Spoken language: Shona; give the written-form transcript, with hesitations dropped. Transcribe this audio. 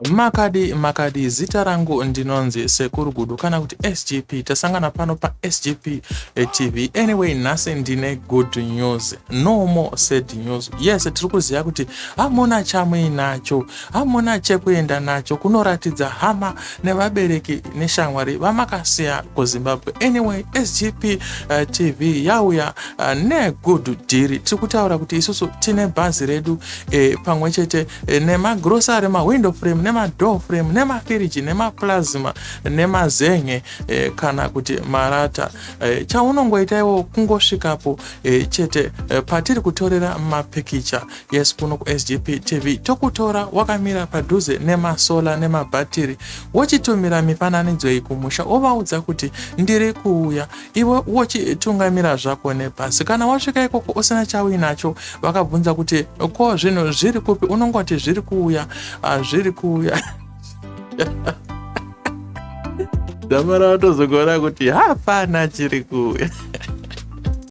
Makadi makadi, zita rangu ndinonzi Sekuru Gudu kana kuti SGP. Tasangana pano paSGP TV. Anyway, nhasi ndine good news, no more sad news. Yes, tiri kuziva kuti hamuna chamuinacho, hamuna chekuenda nacho kunoratidza hama nevabereki neshamwari vamakasiya kuZimbabwe. Anyway, SGP TV yauya negood deal. Tiri kutaura kuti isusu tine bhazi redu pamwe chete nemagrosari, mawindow frame, nemadoor frame, nemafiriji, nemaplasma, nemazen'e kana kuti marata. Chaunongoita iwo kungosvikapo chete patiri kutorera mapikicha. Yes, kuno kuSGP TV tokutora wakamira padhuze nemasola nemabhatiri, wochitumira mifananidzo iyi kumusha, wovaudza kuti ndiri kuuya. Iwe wochitungamira zvako nebhasi. Kana wasvika ikoko usina chauinacho, vakabvunza kuti ko zvinhu zviri kupi, unongoti zviri kuuya, zviri kuuya. Damara watozogona kuti hapana chiri kuuya.